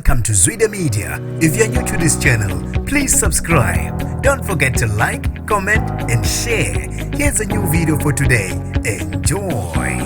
Welcome to Zwida Media. If you're new to this channel, please subscribe. Don't forget to like, comment, and share. Here's a new video for today. Enjoy.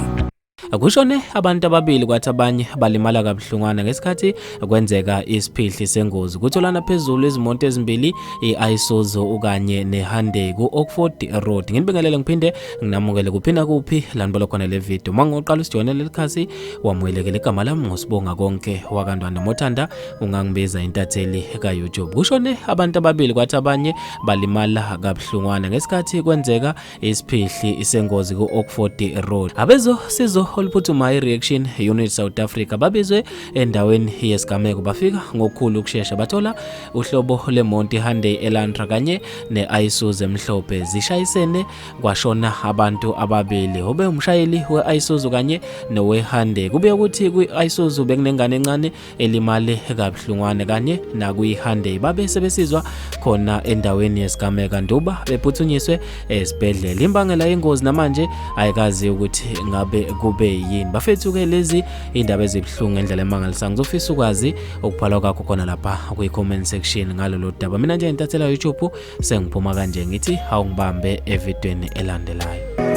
Kushone abantu ababili kwathi abanye balimala kabuhlungwana ngesikhathi kwenzeka isiphihli sengozi. Kutholana phezulu izimoto ezimbili i-Isuzu kanye ne-Hyundai ku-Oakford Road. Nginibingelele ngiphinde nginamukele kuphi nakuphi la nibuka khona le video. Uma ngoqala usijoyine leli khasi wamukelekile, igama lami nguSibonga Konke wakaNdwandwe, mothanda ungangibiza intatheli ka-YouTube. Kushone abantu ababili kwathi abanye balimala kabuhlungwana ngesikhathi kwenzeka isiphihli sengozi ku-Oakford Road. Abezosizo oluphuthumayo i-Reaction Unit South Africa babizwe endaweni yesigameko, bafika ngokukhulu ukushesha bathola uhlobo lemonti Hyundai Elantra kanye ne-Isuzu emhlophe zishayisene, kwashona abantu ababili, ube umshayeli we-Isuzu kanye nowe-Hyundai. Kube ukuthi kwi-Isuzu bekunengane encane elimale kabuhlungwane kanye nakwi-Hyundai. Babe sebesizwa khona endaweni yesigameko nduba bephuthunyiswe esibhedlela. Imbangela yengozi namanje ayikazi ukuthi ngabe kube yini. Bafethu-ke, lezi indaba ezibuhlungu ngendlela emangalisayo. Ngizofisa ukwazi ukubhala kwakho khona lapha kwi-comment section ngalolu daba. Mina nje intathela YouTube sengiphuma kanje, ngithi awungibambe evidweni elandelayo.